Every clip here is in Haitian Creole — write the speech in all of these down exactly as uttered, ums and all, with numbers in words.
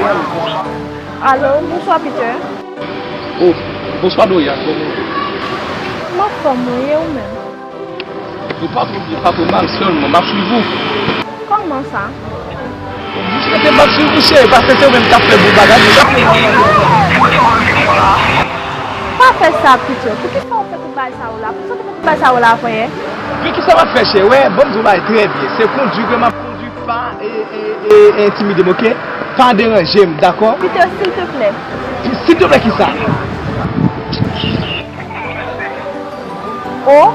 Alo, bonswa, Peter. Oh, bonswa, Dorian. Kòman w ye? M anfòm, ou ye ou menm? Ou pa twò byen, pa twò mal sèlman, m ap swiv ou. Kòman sa? Jis rete m ap swiv ou, cheri, paske se ou menm k ap fè bon bagay sa. Pa fè sa, Peter. Poukisa w fè tout bagay sa yo la? Poukisa w te fè tout bagay sa yo la avan yè? Men kisa m ap fè, cheri? Wè, ban m di w bagay trè byen. Se kondui ke m ap kondui, pa, e, e, e, e entimide m, oke? Pa deranje m, dakò? Peter, silteplè. Silteplè kisa? Oh.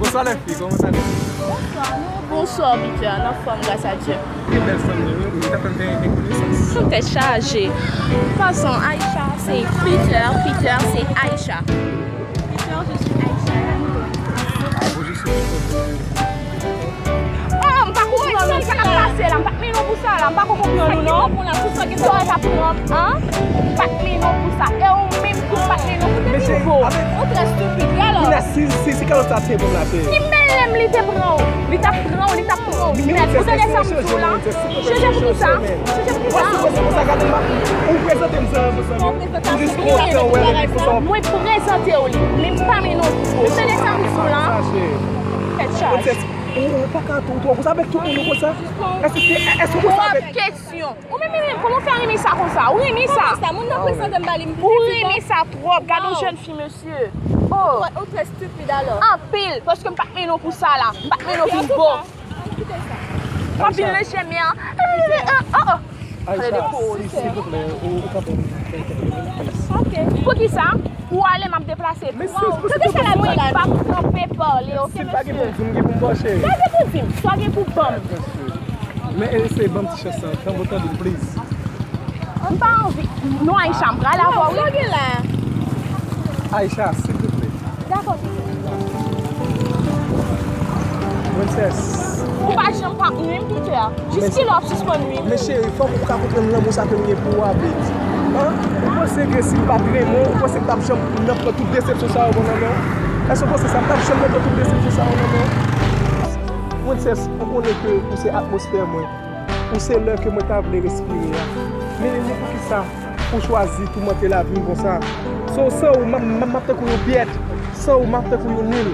Bonswa, lèfi, kòman sa ye? Bonswa, nou. Bonswa, Peter, n anfòm, gras a Dye. Ou gen bèl fanmi, wi, ou ta fè m fè byen konesans. Fanm tèt chaje. Fason, Aisha, se Peter, Peter, se Aisha. Peter, je suis Aisha. Ah, bon, je suis. Oh, m pa konprann ou, sa k ap pase la, m pa t mennen w pou sa la, m pa ko konprann ou non. Sa w t ap pran, an? M pa t mennen w pou sa. E ou menm tou, m pa t mennen w pou sa. Ou trè stupid, wi, alò. Kounye a, si, si, si kalòt sa te bon la, te. Ki mele m li te pran w? Li t ap pran w, li t ap pran w nèt. Ou tande sa m di w la? Chanje pou kisa? Chanje pou kisa? Ou prezante m zanmi pou zanmi. Ou riske w ap fè wè li pou sa. Mwen prezante w li, men m pa mennen w pou ou. Ou tande sa m di w la? Tèt chaje. Ou, ou pa ka tou twò konsa avèk tout moun ou konsa? Èske, èske ou konsa avèk kesyon? Ou menm, menm, kòman w fè renmen sa konsa? Ou renmen sa? Kòman sa? Moun nan prezante m ba li, m... Ou renmen sa twòp. Gade yon jèn fi, mesye. Oh. Ou trè stupid alò. Anpil, paske m pa t mennen w pou sa la. M pa t mennen w pou bo. Anpil nan jèmè an. Oh, oh. Aisha, silvouplè, ou, ou kapab fè kèk minit, please. Ok. Poukisa? Ou ale, m ap deplase. Mesye, silvouplè. Mwen p ap kanpe pale, oke, mesye? Si pa gen pou m di, m gen pou m bò, cheri. Sa gen pou di m, sa gen pou ban m. Men eseye ban m ti chans lan, tanbou tande m, please. M pa anvi. Non, Aisha, m prale avè w, wi. Sa w gen la? Aisha, silvouplè. Dakò, Peter. Princess. Ou pa janm p ap nwi m, Peter. Jis kilè w ap sispann nwi m? Men cheri, fòk ou ka konprann lanmou sa ke m gen pou ou a, baby. An? Ou panse ke si m pa t renmen w, ou panse m t ap janm nan pran tout desepsyon sa yo nan men w? Èske ou panse sa, m t ap janm nan pran tout desepsyon sa yo nan men w? Princess, ou konnen ke ou se atmosfè mwen. Ou se lè ke mwen ta vle respire a. Men, men poukisa ou chwazi toumante lavi m konsa? So, san ou, m ap, m ap, m ap tankou yon pyèt. San ou, m ap tankou yon nil.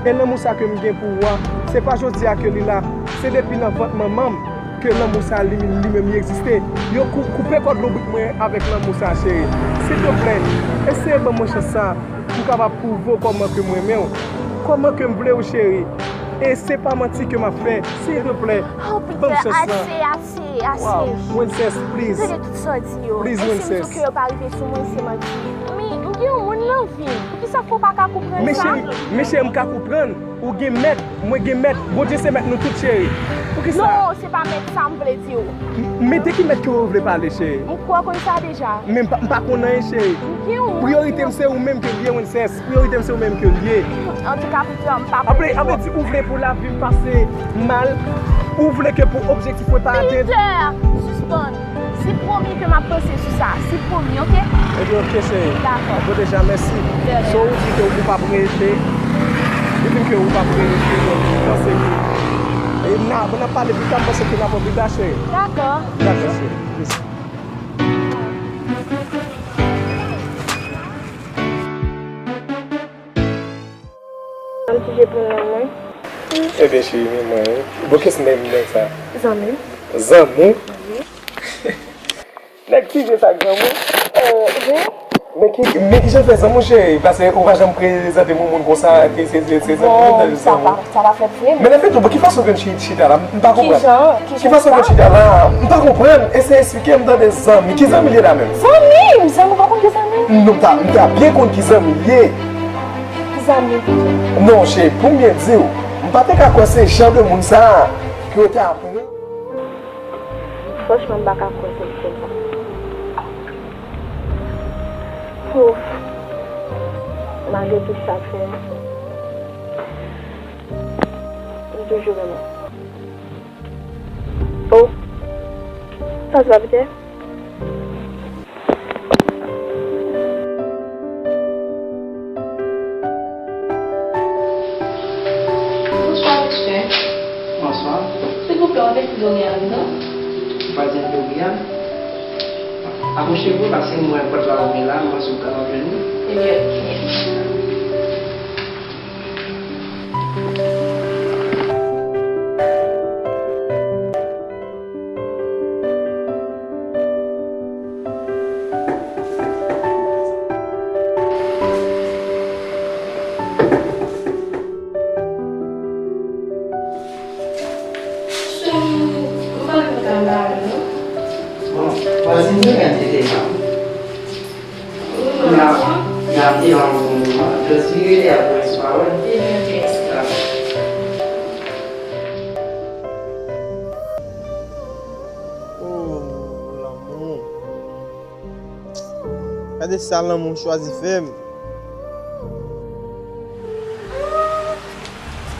E lanmou sa ke m gen pou ou a, se pa jodi a ke li la. Se depi nan vant manman m ke lanmou sa li, li menm li egziste. Yo kou-, koupe kòd lonbrit mwen avèk lanmou sa, cheri. Silteplè, eseye ban mwen chans sa pou m kapab pwouve w kòman ke m renmen w, kòman ke m vle w, cheri. E se pa manti ke m ap fè. Silteplè, ban m chans lan. Oh, Peter, ase, ase, ase. Wow, Princess, please. Tande tout sa w di yo. Please, Princess. E si m di w ke yo pa rive sou mwen, se manti. Men, m gen yon moun nan vi m. Poukisa fò w pa ka konprann sa? Men cheri, men cheri, m ka konprann. Ou gen mèt, mwen gen mèt. Bondye se mèt nou tout, cheri. Poukisa? Non, se pa mèt sa m vle di w. M-, men de ki mèt ke w vle pale, cheri? M kwè w konn sa deja. Men m pa, m pa konn anyen, cheri. M gen yon moun. Priyorite m se ou menm ke l ye, Princess. Priyorite m se ou menm ke l ye. Antouka, Peter, m pa prete twòp. Anpil, anpil di ou vle pou lavi m pase mal. Ou vle ke pou objektif mwen pa atenn. Peter, sispann. Se pwomi ke m ap panse sou sa. Se pwomi, oke? Ebyen, oke, cheri. Dakò. Bon, deja, mèsi. De rien. So, ou di ke ou p ap rete. Ou di ke ou p ap rete, donk, ou panse ke, e, n a, n ap pale pita, m panse ke n ap wè pita, cheri. Dakò. Dakò, cheri. Mèsi. Ann pije pou non mwen. Ebyen, cheri, men mwen, wi. Bon, kiyès nèg, nèg sa? Zanmi m. Zanmi w? Wi. Nèg pije sa k zanmi w? Eh, wi. Men ki, men ki jan fè sa, monchè? Paske ou pa janm prezante m yon moun konsa, ke se, se, se zanmi, se zanmi. Bon, sa pa, sa pa fèt vre, men. Men lè fè tou, bon, ki fason ke n chi-, chita la? M pa konprann. Ki jan, ki jan sa? Ki fason ke n chita la? M pa konprann. Eseye eksplike m, tande, zanmi. Ki zanmi l ye la menm? Zanmi m! Zanmi w pa konn ki zanmi m? Non, m ta, m ta byen konn ki zanmi l ye. Ki zanmi? Non, cheri, pou m byen di w, m pa te ka kwè se jan de moun sa a ke yo ta pran. Franchman, m pa ka kwè se konsa. Ouf. Malgre tout sa l fè, m toujou renmen. Oh. Sa se pa Pitè? Bonswa, Pitè. Bonswa. Silvouplè, w te di Dorian non? Vwazen Dorian? Apwoche vre, paske m wè pòt la ouvri la, m panse w pral antre nou. Ebyen, ok. Bon, vwazin mwen an te deja. N ap, n ap te la yon bon moman. Just vire de apre swa, wè. Oh, lanmou. Gade sa lanmou chwazi fè m.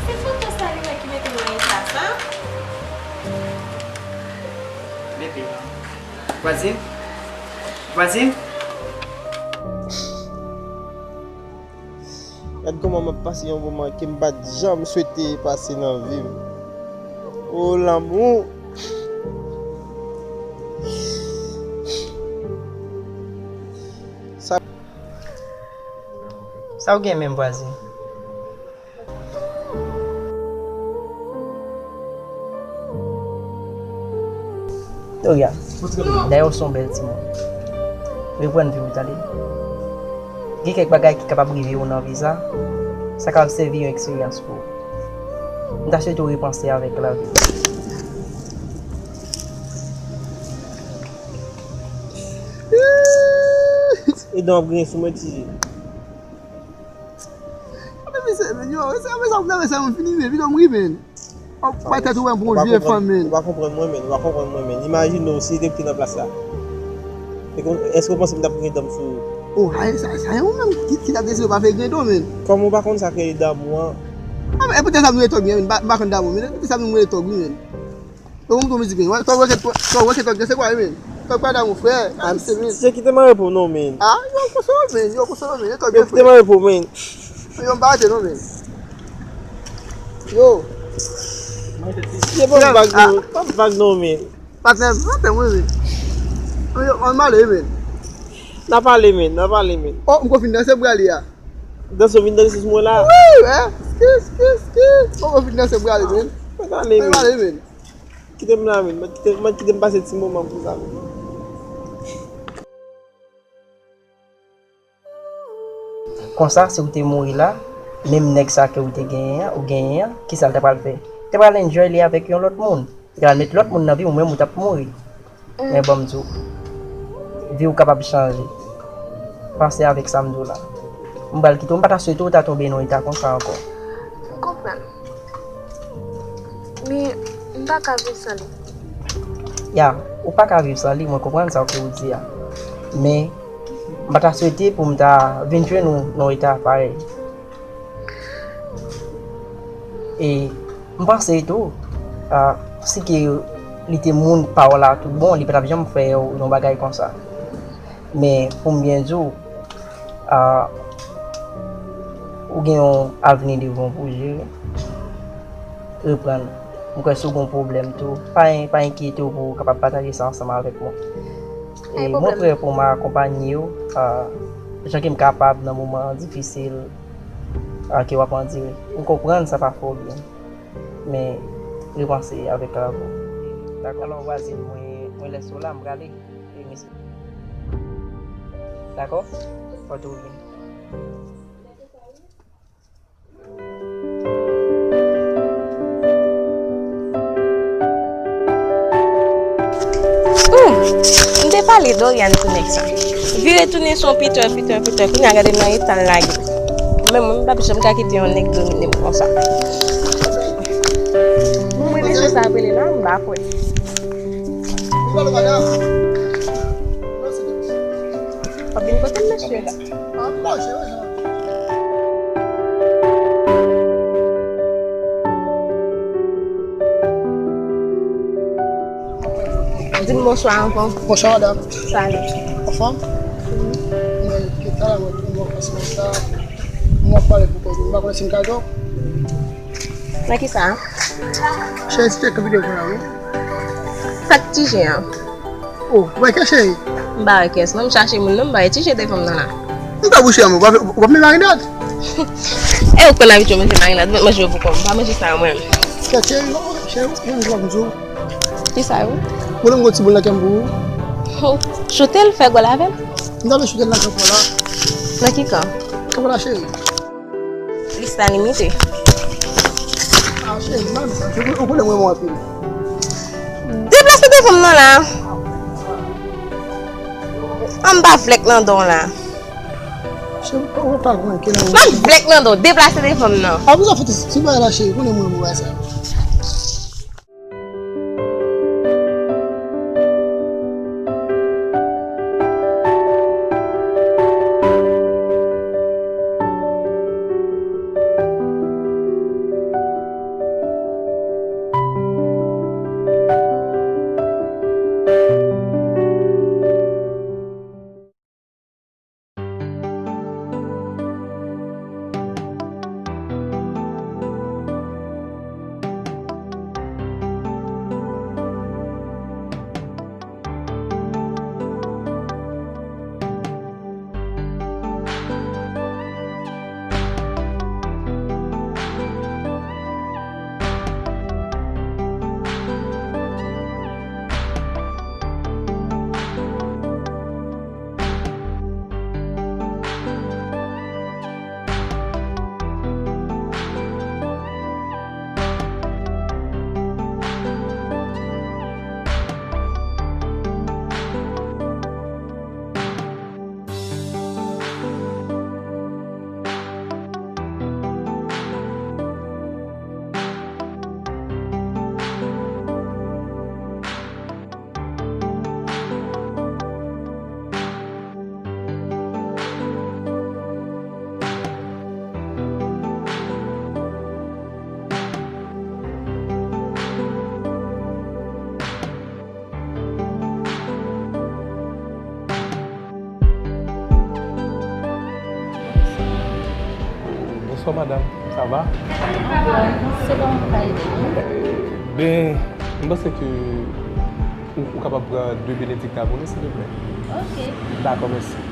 Se foto sa li wè ki mete l nan eta sa. Bebe. Vwazin? Vwazin? Gad kòman m ap pase yon moman ke m pa t janm swete pase nan vi m. O lanmou! Sa, sa w gen menm, vwazin? Doria, dayè w se yon bèl timoun. Reprann vi w, tande. Gen kèk bagay ki kapab rive w nan vi sa, sa kapab sèvi yon eksperyans pou ou. M ta swete w repanse avèk lavi. E dan w ap griyen sou mwen, Tiji. Anben mesye, men, yo, se, men sa, men sa, men fini, men, vin anmri, men. Ou pa tèt ou wè m pou yon vye fanm, men. Ou pa konprann mwen, men, ou pa konprann mwen, men. Imajine w si te kite nan plas la. E kon, èske w panse m t ap gen dan m sou ou? Oh, ay, sa, sa, e ou menm ki, ki t ap deside w pa fè grendon, men. Kòman w pa konn sa k rele damou an? Ah, men, e poutèt sa m rele tòg, men, m pa, m pa konn damou, men, e poutèt sa m rele tòg, wi, men. Yo, m tou mizik, men. Tòg wè ke, tòg wè ke tòg se kwa, men? Tòg pa damou, frè. Ah, se, men. Se ki te mare pou non, men. Ah, yo, konsole, men. Yo, konsole, men. Yo, tòg, men, frè. Yo ki te mare pou, men. Yo, m pa rete, non, men. Yo. Ye pa m vag, non. Pa m vag, non, men. Patnè, patnè, mwen, men. Yo, ann ale, men. N ap ale, men. N ap ale, men. Oh, m ko fin danse pou ale a. Danse, w vin danse sou mwen la. Wi, eh. Ski, ski, ski. M ko fin danse pou ale, men. Ann ale, men. Ann ale, men. Kite m la, men. Mèt kite, mèt kite m pase ti moman konsa, men. Konsa, si w te mouri la, menm nèg sa ke w te genyen an, ou genyen an, kisa l ta pral fè? Li ta pral enjoy li avèk yon lòt moun. Li ta pral met lòt moun nan vi w, ou menm ou t ap mouri. Men ban m di w, vi w kapab chanje. Panse avèk sa m di w la. M pral kite w, m pa ta swete w ta tonbe nan yon eta konsa ankò. M konprann. Men, m pa ka viv san li. Ya, ou pa ka viv san li, mwen konprann sa ke w di a. Men, m pa ta swete pou m ta vin jwenn ou nan yon eta parèy. E m panse tou, ah, si ke li te moun pa w la tout bon, li pa t ap janm fè w yon bagay konsa. Men pou m byen di w, ah, ou gen yon avni devan w pou jere. Reprann. M kwè si w gen yon pwoblèm tou, pa, pa enkyete w pou w kapab pataje sa ansanm avèk mwen. E mwen prè pou m akonpanye w, ah, jan ke m kapab nan moman difisil, ah, ke w ap andire. M konprann sa pa fè w byen, men repanse avèk lavi w. Dakò? Alò, vwazin, mwen, mwen lèse w la, m prale. E mesi. Dakò? Fò tou vin. Hum, m te pale Dorian pou nèg sa. Vire tounen se yon Peter, Peter, Peter. Kounye a gade m nan eta l lage. Men mwen, m p ap janm ka kite yon nèg domine m konsa. Mwen, mesye sa ap rele la, m pa kwè. W ap vin kote m, mesye la. Di m bonswa ankò. Bonswa, madanm. Salut. Anfòm? Wi. Mwen, ki talè mwen, mwen, paske sa, mwen pale pou kòm mwen, m pa konnen si m ka jwenn. Nan ki sa? Cheri, ti cheri kanpe devan la, wi. Sa k ti cheri an? Oh, ou pa wè kès, cheri? M pa wè kès, non, m chache moun, non, m pa wè ti cheri devan m nan la. M pa bouche an, ou pa, ou pa met marinad? E ou konn abitye manje marinad, mwen manje yo pou kò m, m pa manje sa yo mwen. Kès, cheri, non, cheri, ou manje w ap di w. Ki sa yo? Ou lè m gon ti boul nan kè m pou ou. Oh, choute l, fè gòl avè m. M ta vle choute l nan kanpon la. Nan ki kan? Kanpon la, cheri. Lis la limite. Ah, cheri, m pa vle sa. Ou konnen mwen renmen w anpil. Deplase devan m nan la. An m pa vlèk nan dan w la. Cheri, ou pa konn ke nan. M ap vlèk nan dan w. Deplase devan m nan. Ah, pou sa fè ti, ti bagay la, cheri. Ou konnen mwen renmen w sa. Bonswa, madanm. Sa va? Anfòm. Se kòman m ka ede w? Ben, m panse ke ou, ou kapab pran de Benedicta pou nou, silvouplè. Ok. Dakò, mèsi.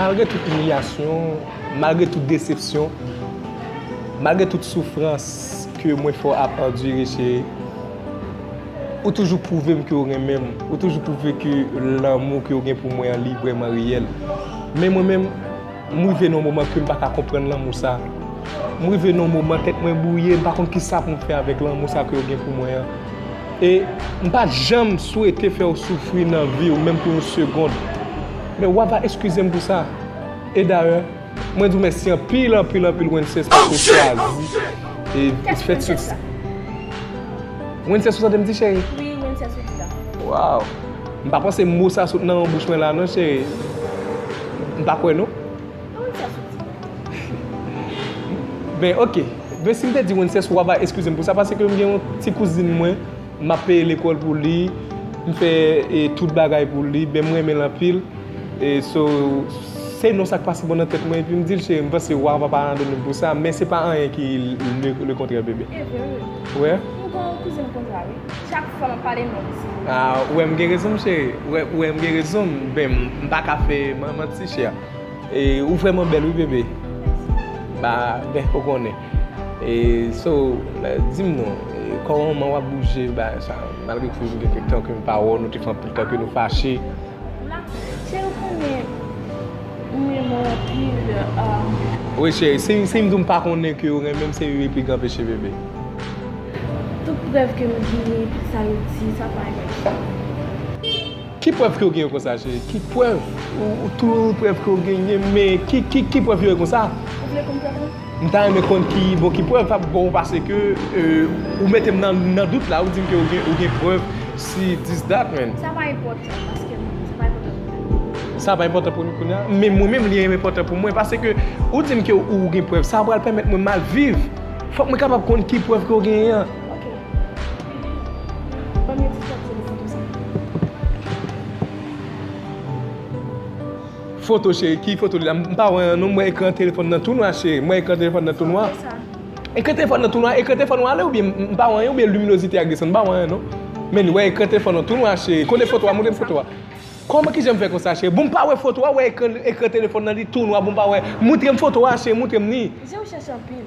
Malgre tout imilyasyon, malgre tout desepsyon, malgre tout soufrans ke mwen fè w ap andire, cheri, ou toujou pwouve m ke w renmen m, ou toujou pwouve ke lanmou ke w gen pou mwen an, li vrèman reyèl. Men mwen menm, m rive nan yon moman ke m pa ka konprann lanmou sa. M rive nan yon moman tèt mwen bwouye, m pa konn kisa pou m fè avèk lanmou sa ke w gen pou mwen an. E m pa janm swete fè w soufri nan vi w, menm pou yon segonn. Men w ava eskize m pou sa. E dayè, mwen di w mèsi anpil, anpil, anpil, Wences, paske w chwazi e fè soti. Wences, ou tande m di, cheri? Wi, Wences, ou di la. Waw. M pa panse mo sa sot nan bouch mwen la non, cheri. M pa kwè non. Ben, ok. Ben, si m te di Wences, w ap eskize m pou sa, paske m gen yon ti kouzin mwen, m ap peye lekòl pou li, m fè, e, tout bagay pou li, ben, m renmen l anpil. E, so, se non sa k pase bon nan tèt mwen, epi m di l, cheri, m panse w ap abandone m pou sa, men se pa anyen ki le, le kontrè, bebe. E vre, wi. Wè? M gen yon kouzin konsa, wi. Chak fwa m ap pale non misye. Ah, ou wè m gen rezon, m cheri. Ou wè, ou wè m gen rezon, m, ben, m, m pa ka fè man-, manti, chè. E, ou vrèman bèl, wi, bebe. Ba, ben, ou konnen. E, so, di m non, e, kòman w ap bouje, ba, sa, malgre ke m gen kèk tan ke m pa wè w, nou te fè anpil tan ke nou fache. Cheri, ou konnen, m renmen w anpil, um, Wi, cheri, si, si m di w m pa konnen ke w renmen m, se epi k anpeche, bebe. Tout prèv ke m genyen, tout sa yo di, sa pa enpòtan. Ki prèv ke w genyen konsa, cheri? Ki prèv? Ou, ou, tout prèv ke w genyen, men ki, ki, ki prèv yo ye konsa? Ou vle konn prèv lan? M ta renmen konn ki, bon, ki prèv, bon, paske, e, ou mete m nan, nan dout la, ou di m ke ou gen, ou gen prèv si this, that, man. Sa pa enpòtan, paske sa pa enpòtan pou mwen. Sa pa enpòtan pou nou kounye a? Men mwen menm, li enpòtan pou mwen, paske ou di m ke ou gen prèv, sa pral pèmèt mwen mal viv. Fòk mwen kapab konn ki prèv ke w genyen an. Ok. Ban m yon ti chòt sou foto sa. Foto, cheri, ki foto li la? M pa wè an non, m wè ekran telefòn nan tou nwa, cheri. M wè ekran telefòn nan tou nwa. Foto sa. Ekran telefòn nan tou nwa, ekran telefòn ou ale oubyen m, m pa wè anyen, oubyen liminozite a k desann, m pa wè anyen non. Men li wè ekran telefòn nan tou nwa, cheri. Kote foto a? Montre m foto a. Kòman, kijan m fè konsa, cheri? Bon, m pa wè foto a, wè ekran, ekran telefòn nan li tou nwa, bon, m pa wè. Montre m foto a, cheri, montre m li. Je w chèche anpil.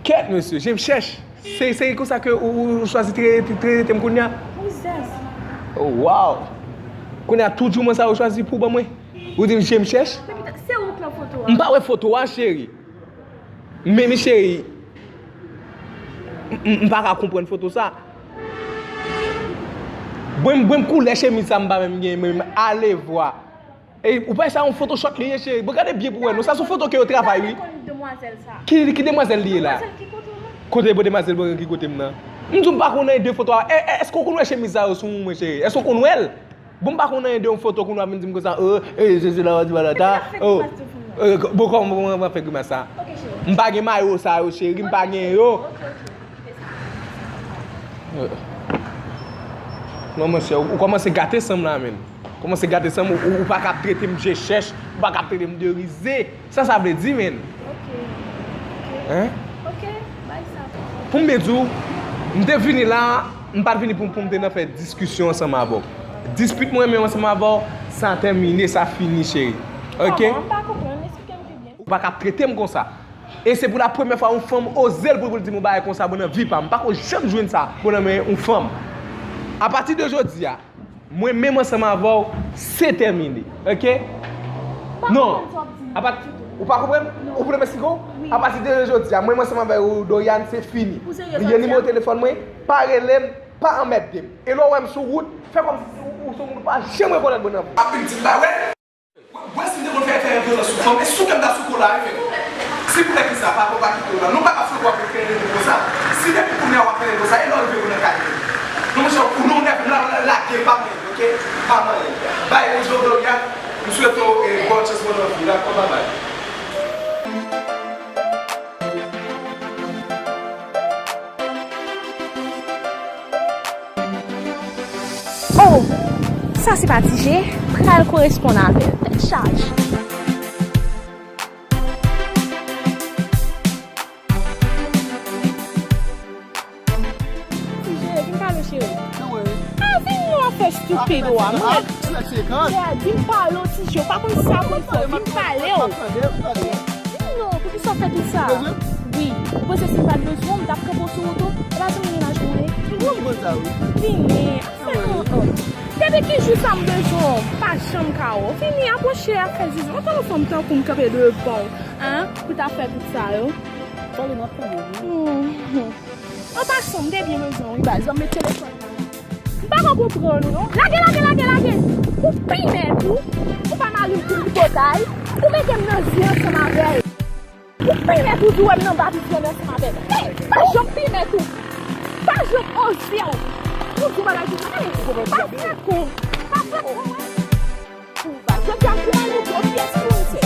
Kèt, mesye, je m chèche. Se, se konsa ke ou, ou, ou chwazi tre-, tre-, trete m kounye a? Wi, zèz. Oh, wow! Kounye a, tout jouman sa ou chwazi pou ban mwen? Ou di m je m chèche? Epi, se ou k nan foto a. M pa wè foto a, cheri. Men, men, cheri, m, m, m pa ka konprann foto sa. Bon, bon, koulè chemiz sa m pa menm gen, men, alevwa. E, ou pa sa yon Photoshop li ye, cheri? Bon, gade byen pou wè, non. Sa se yon foto ke yo travay, wi. Ki, ki demwazèl li ye la? Demwazèl ki kote w la? Kote, bon, demwazèl, bon, ki kote m nan? M di w m pa konnen de foto a. E, e, èske w konn wè chemiz sa yo sou mwen, cheri? Èske w konn wè l? Bon, m pa konnen de yon foto kounye a vin di m konsa, oh, eh, Jezi la, di malata, oh, eh, bon, kòman, kòman, kòman fè grimas sa? M pa gen mayo sa yo, cheri, m pa gen yo. Non, monchè, ou, ou kòmanse gate san m la, menn. Kòmanse gate san m, ou, ou, ou pa ka ap trete m je chèch, ou pa ka ap trete m de rize. Sa sa vle di, menn? Ok. Ok. Hein? Ok, bay sa. Pou m byen di w, m te vini la, m pa t vini pou, pou m te nan fè diskisyon ansanm avè w. Dispit mwen menm ansanm avè w, sa tèmine, sa fini, cheri. Ok? Kòman? M pa konprann, eksplike m pi byen. Ou pa ka ap trete m konsa. E se pou la premyè fwa yon fanm oze l pou, pou l di m yon bagay konsa, bon, nan vi pa m. M pako janm jwenn sa, bon, nan men yon fanm. Apati de jodi a, mwen menm ansanm avè w, se tèmine. Ok? Non. Apati, ou pa konprann? Ou vle m eksplike w? Apati de jodi a, mwen menm ansanm avè w, Dorian, se fini. Li gen nimewo telefòn mwen, pa rele m, pa anmède m. E lè w wè m sou wout, fè kòmsi ou, ou sou wout, ou pa janm rekonèt mwen nan vi. Ap vin di m bagay. Wè, wè si m te konn fè, fè vyolans sou fanm, e sou kè m ta sou kou la, wi, frè. Se poutèt ki sa, papa pa kite w la. Nou pa ka fè w ap fè yon konsa. Si depi kounye a w ap fè yon konsa, e lè w rive pou nan kay. Non, monchè, ou non nèf la, la, lage, pa manyen, ok? Pa manyen. Bay, bonjou, Dorian. M swete w, e, bòn chans, bòn anvi, dakò, babay. Oh! Sa se pa Ti Je, pral koresponn avè l. Tèt chaje. Ti Je, vin pale w, cheri. Ah, vin non, afè estipid ou a, mwen. Yeah, vin pale w, Ti Je, ou pa konn sa pou n fè, vin pale w. Vin non, poukisa w fè tout sa? Wi, ou panse si m pa t bezwen w, m t ap kanpe w sou wout ou? E pa ti mennaj mwen ye. Vini, afè an, an. Depi ki jou sa m bezwen w, m pa janm ka wè w. Vini, apwoche, afè zizi. Antann yon fanm tankou m kanpe devan w, hein, pou ta fè tout sa yo. Pale, m ap tande, wi. Hmm. An pasan, m te byen bezwen w, wi, baz. Ban m met telefòn nan. M pa ka konprann ou, non. Lage, lage, lage, lage! Ou pi mèt, ou! Ou pa mari m pou tripotay, ou mete m nan zye ansanm avè l. Ou pi mèt, ou di w wè m nan ba piti an ansanm avè l. Hey! Pa janm pi mèt, ou! Pa janm oze w! Ou di bagay ki pa fè kon. Pa fè kon, wè. Jodi a, m pral montre w kiyès ki monte.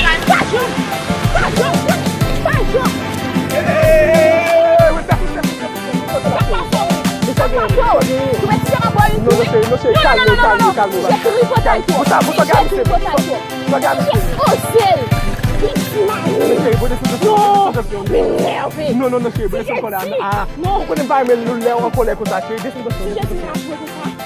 Pa janm, pa janm, pa janm. Sa pa fè w. Sa pa fè w. Ou mèt fè m abòl. Non, non, cheri, non, cheri, kalme, kalme, kalme. Jezi, tripotay twòp. Pousa, pousa, kalme, cheri. Jezi, tripotay twòp. Oze l. Piti mari. Non, cheri, bon, desann, desann, desann, desann. M enève. Non, non, non, cheri, bon, desann kòlè a. Ah, non. Ou konnen m pa renmen lè w an kòlè konsa, cheri. Desann, desann, desann.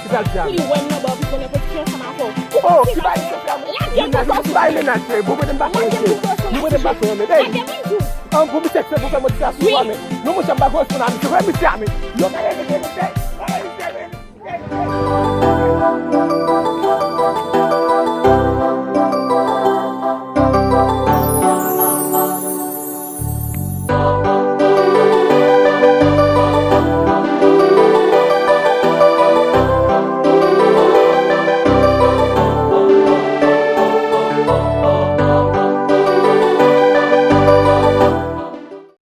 Ki sa l di a? Li wè m nan ba w pi konnen konn ki ansanm avè w. Oh, ki bagay sa, cheri? Lage m pou kò sou mwen. Ki bagay, cheri? Bon, kote m pa konnen, cheri. Lage m pou kò sou mwen. Lage m pou kò sou mwen. An, pou misye ki fè pou fè modifikasyon, wi. Non, monchè, m pa koresponn a misye. Wè misye a, men. Yo, gade misye, misye. Gade misye, men.